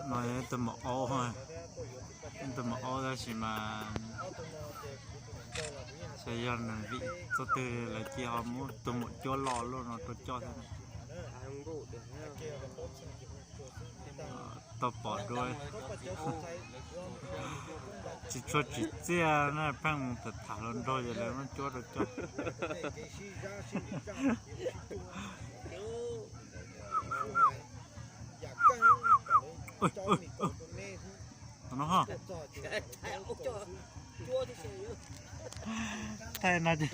No yog ib tug maum aub, ib tug maum aub tab sis mas xyov yog nws vim txoj twg lawv cia ho muab tus maum cuab loj luaj no rau coj thiab. Tau pom dua, tsis tshua tsim txiaj na, pheej mus tham tham hluas nraug ces lawv muab cuab rau coj. Thaij no ces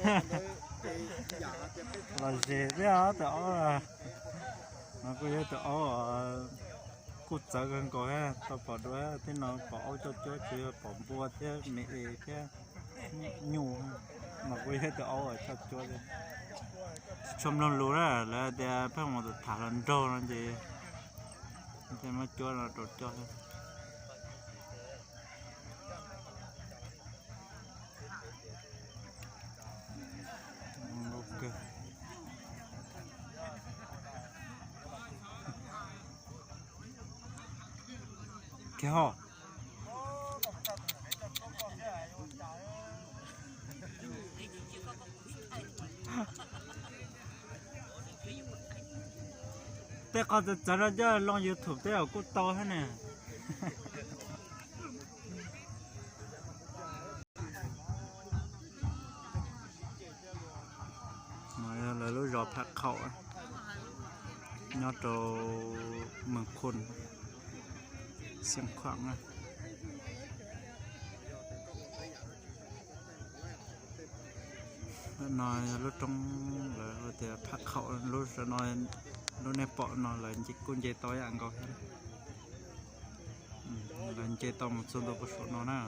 los zes thiab os, tus aub no kuj yog tus aub kuj txawv kawg nkaus thiab, tau pom dua thiab no, pom aub coj cuab tsis yog pom npua thiab me es thiab nyuj, mas kuj yog tus aub coj cuab thiab. Tsis tshua mloog lus na, lawv tias pheej mus tham hluas nraug no ces thiaj muab cuab no rau coj thiab. Kiag ho. Tej qhov txawv txawv no coj loo YouTube tej zaum kuj tau thiab ne. No yog lawv lub zos Phaj Khaum, nyob rau Mees Khun, Xeev Khuam na. No yog lub roob lawv hu tias Phaj Khaum, lub, lub nej pom no lawv kuj nce tau ib yam nkaus thiab. Lawv nce tau mus txog ntua puag saum no na.